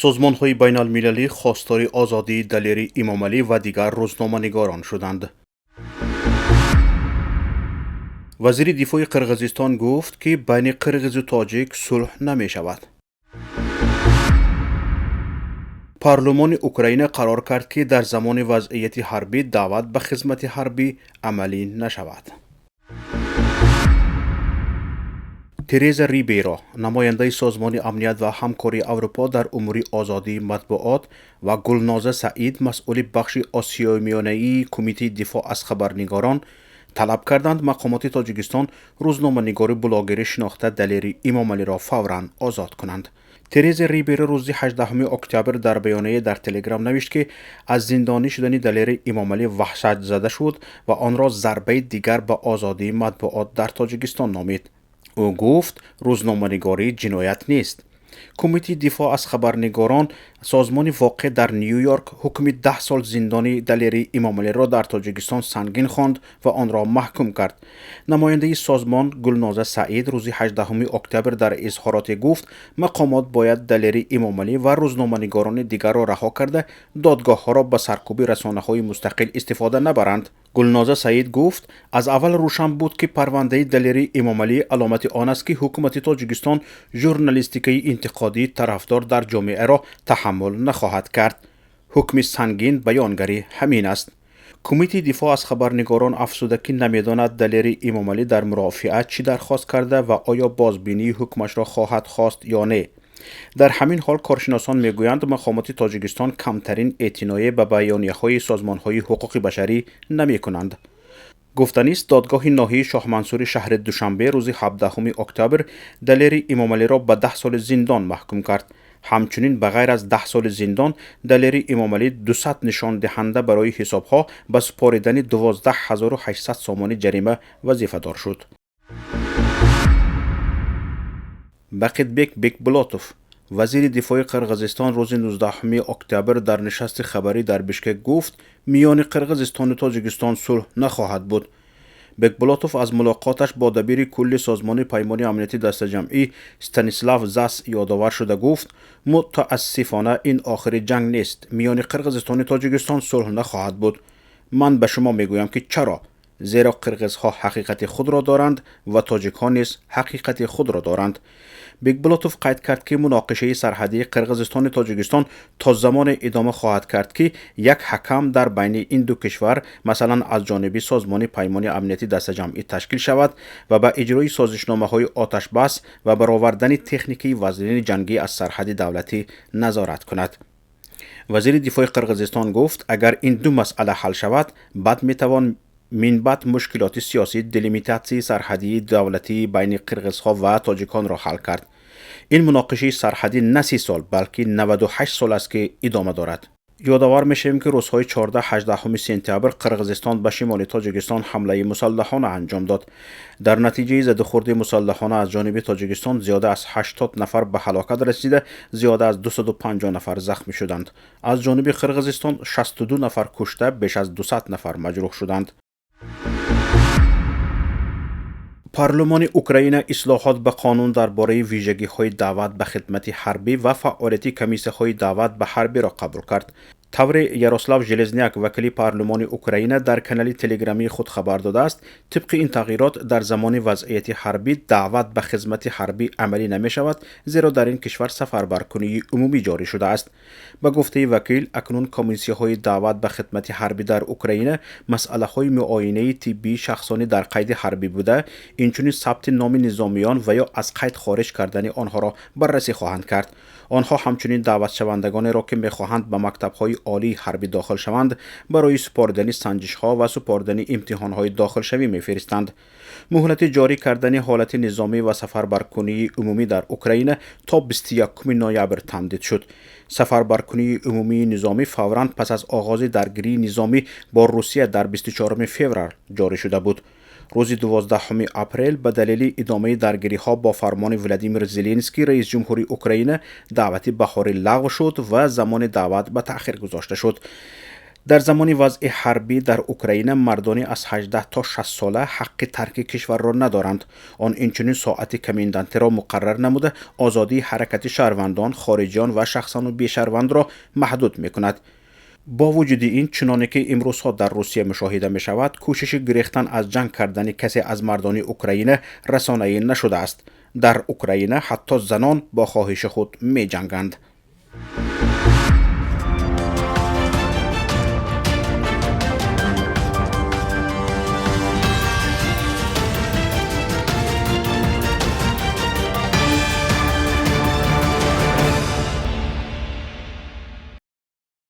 Созмонҳои байналмилалӣ хостори озодии Далери Имомалӣ ва дигар рӯзноманигорон шуданд. Вазири дифои Қирғизистон гуфт, ки байни қирғизу тоҷик сулҳ намешавад. Парлумони Украина қарор кард, ки дар замони вазъияти ҳарбӣ даъват ба хизмати ҳарбӣ амалӣ нашавад. Тереза Рибейро, намояндаи Созмони амният ва ҳамкории Аврупо дар умури озодии матбуот, ва Гулноза Саид, масъули бахши Осиёи Миёнаии Кумитаи дифоъ аз хабарнигорон, талаб карданд мақомоти Тоҷикистон рӯзноманигори блогери шинохта Далери Имомалиро фавран озод кунанд. Тереза Рибейро рӯзи 18 октябр дар баёнияе дар Телеграм навишт, ки аз зиндонӣ шудани Далери Имомалӣ ваҳшатзада шуд ва онро зарбаи дигар ба озодии матбуот дар Тоҷикистон номид. Ӯ гуфт, рӯзноманигорӣ ҷиноят нест. Кумитаи дифоъ аз хабарнигорон, созмони воқеъ дар Ню-Йорк, ҳукми 10 сол зиндони Далери Имомалиро дар Тоҷикистон сангин хонд ва онро маҳкум кард. Намояндаи созмон Гулноза Саид рӯзи 18 октябр дар изҳороте гуфт, мақомот бояд Далери Имомалӣ ва рӯзноманигорони дигарро раҳо карда, додгоҳҳоро ба саркӯби расонаҳои мустақил истифода набаранд. Гулноза Саид гуфт, аз аввал рӯшан буд, ки парвандаи Далери Имомалӣ аломати он аст, ки ҳукумати Тоҷикистон журналистикаи интиқодии тарафдор дар ҷомеаро таҳаммул нахоҳад кард. Ҳукми сангин баёнгари ҳамин аст. Кумитаи дифоъ аз хабарнигорон афзуда, ки намедонад Далери Имомалӣ дар мурофиа чӣ дархост карда ва оё бозбинии ҳукмашро хоҳад хост ё не. Дар ҳамин ҳол коршиносон мегӯянд, мақомоти Тоҷикистон камтарин эътиное ба баёнияҳои созмонҳои ҳуқуқи башарӣ намекунанд. Гуфтанист, додгоҳи ноҳияи Шоҳмансури шаҳри Душанбе рӯзи 17 октябр Далери Имомалиро ба 10 соли зиндон маҳкум кард. Ҳамчунин ба ғайр аз 10 соли зиндон Далери Имомалӣ 200 нишондиҳанда барои ҳисобҳо ба супоридани 12 800 сомонӣ ҷарима вазифадор шуд. Бақитбек Бекбулотов, вазири дифои Қирғизистон, рӯзи 19 октябр дар нишасти хабарӣ дар Бишкек гуфт, миёни Қирғизистону Тоҷикистон сулҳ нахоҳад буд. Бекбулотов аз мулоқоташ бо дабири кулли Созмони Паймони Амнияти Дастаҷамъӣ Станислав Зас ёдовар шуда гуфт, мутаассифона, ин охири ҷанг нест. Миёни Қирғизистону Тоҷикистон сулҳ нахоҳад буд. Ман ба шумо мегӯям, ки чаро: зеро қирғизҳо ҳақиқати худро доранд ва тоҷикҳо низ ҳақиқати худро доранд. Бекбулотов қайд кард, ки муноқишаи сарҳадии Қирғизистону Тоҷикистон то замоне идома хоҳад кард, ки як ҳакам дар байни ин ду кишвар, масалан аз ҷониби Созмони Паймони Амнияти Дастаҷамъӣ, ташкил шавад ва ба иҷрои созишномаҳои оташбас ва баровардани техникаи вазнини ҷангӣ аз сарҳади давлатӣ назорат кунад. Вазири дифои Қирғизистон гуфт, агар ин ду масъала ҳал шавад, баъд метавон минбаъд мушкилоти сиёсии делимитатсияи сарҳадии давлатии байни қирғизҳо ва тоҷиконро ҳал кард. Ин муноқишаи сарҳадӣ на 30 сол, балки 98 сол аст, ки идома дорад. Ёдовар мешавем, ки рӯзҳои 14-18 сентябр Қирғизистон ба шимоли Тоҷикистон ҳамлаи мусаллаҳона анҷом дод. Дар натиҷаи задухӯрди мусаллаҳона аз ҷониби Тоҷикистон зиёда аз 80 нафар ба ҳалокат расида, зиёда аз 250 нафар захмӣ шуданд. Аз ҷониби Қирғизистон 62 нафар кушта, беш аз 200 нафар маҷрӯҳ шуданд. Парлумони Украина ислоҳот ба қонун дар бораи вижагиҳои даъват ба хидмати ҳарбӣ ва фаъолияти комиссияҳои даъват ба ҳарбиро қабул кард. Тавре Ярослав Железняк, вакили парлумони Украина, дар канали телеграмии худ хабар додааст, тибқи ин тағйирот дар замони вазъияти ҳарбӣ даъват ба хизмати ҳарбӣ амалӣ намешавад, зеро дар ин кишвар сафарбаркунии умумӣ ҷорӣ шудааст. Ба гуфтаи вакил, акнун комиссияҳои даъват ба хидмати ҳарбӣ дар Украина масъалаҳои муоинаи тиббии шахсони дар қайди ҳарбӣ буда, инчунин сабти номи низомиён ва ё аз қайд хориҷ кардани онҳоро баррасӣ хоҳанд кард. Онҳо ҳамчунин даъватшавандагонеро, ки мехоҳанд ба мактабҳои олии ҳарбӣ дохил шаванд, барои супоридани санҷишҳо ва супоридани имтиҳонҳои дохилшавӣ мефиристанд. Муҳлати ҷорӣ кардани ҳолати низомӣ ва сафарбаркунии умумӣ дар Украина то 21 ноябр тамдид шуд. Сафарбаркунии умумии низомӣ фавран пас аз оғози даргирии низомӣ бо Русия дар 24 феврал ҷорӣ шуда буд. Рӯзи 12 апрел ба далели идомаи даргириҳо бо фармони Владимир Зеленский, раисҷумҳури Украина, даъвати баҳорӣ лағв шуд ва замони даъват ба таъхир гузошта шуд. Дар замони вазъи ҳарбӣ дар Украина мардони аз 18 то 60 сола ҳаққи тарки кишварро надоранд. Он инчунин соати комендантиро муқаррар намуда, озодии ҳаракати шаҳрвандон, хориҷиён ва шахсони бешаҳрвандро маҳдуд мекунад. Бо вуҷуди ин, чуноне ки имрӯзҳо дар Русия мушоҳида мешавад, кӯшиши гирехтан аз ҷанг кардани касе аз мардони Украина расонаӣ нашудааст. Дар Украина ҳатто занон бо хоҳиши худ меҷанганд.